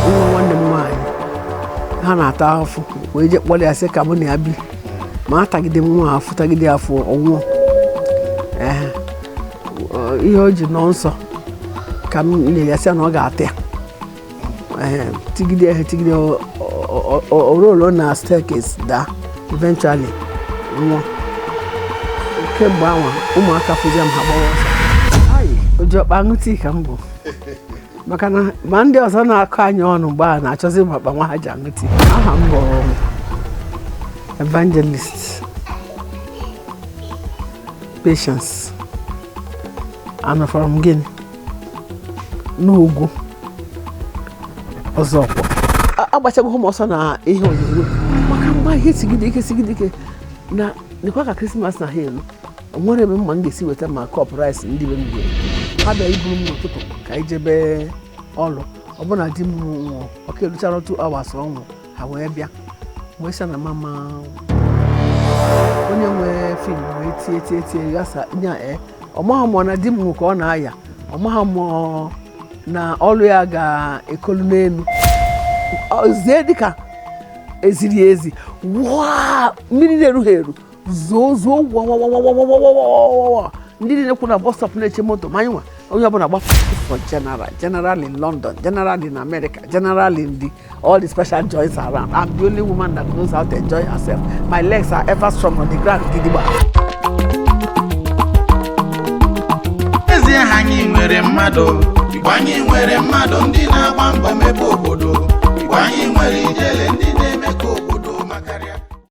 Nwa nwanne m nwaanyị ha na-ata afụ wee jee kpọrọ ya, sị ka mụ na ya bi, ma atagide m nwa afụ, tagide afụ, ọnwụọ. Ee, ihe o ji nọ nsọ ka m nyere ya, sị ya na ọ ga-ata ya. Ee, tigide ya, tigide, o roll na staircase daa, eventually nwụọ. Kemgbe anwa, ụmụaka fụzia m, ha gbawa ọsọ. Ayi, ojiọkpa aṅụ tii ka m bụ, maka na ma ndị ọzọ na-akọ anyị ọnụ mgbe a na-achọzi m akpa nwa ha ji aṅụ tii. Aha m bụ Evangelist Patience. Anọfọrọ m gịnị n'ugwu ọzọkwọ. Agbachago m ọsọ na ihe onyonyo, maka mgba ihe sigide ike, sigide ike na nekwa ka Christmas na ha elu. O nwere ebe mma m ga-esi weta ma cup rice. Ndị be m ga ha bịa iburu m n'ụtụtụ ka anyị jebe ọlụ. Ọbụna di m nwụọ, ọka eruchara 2 hours ọ nwụ, ha wee bịa wee sị na mama onye nwe film wee tie tie tie ghasa nya. E ọmaghị mọ na di m nwụ ka ọ na-aya, ọmaghị mọ na ọlụ ya ga-ekolu n'elu. Zie dịka eziri ezi waa, mmiri na-erughị eru zoo zoo wawawawawawawawa. Ndị niile kwụ na bus stop na-eche moto, ma anyị nwa, onye ọbụla gbapụ for general, general in London, general in America, general in the all the special joints around. I'm the only woman that knows how to enjoy herself. My legs are ever strong on the ground, gidigba. N'ezie, anyị nwere mmadụ. Igbo, anyị nwere mmadụ, ndị na-agba mbọ mepe obodo. Igbo, anyị nwere ijele, ndị na-eme ka obodo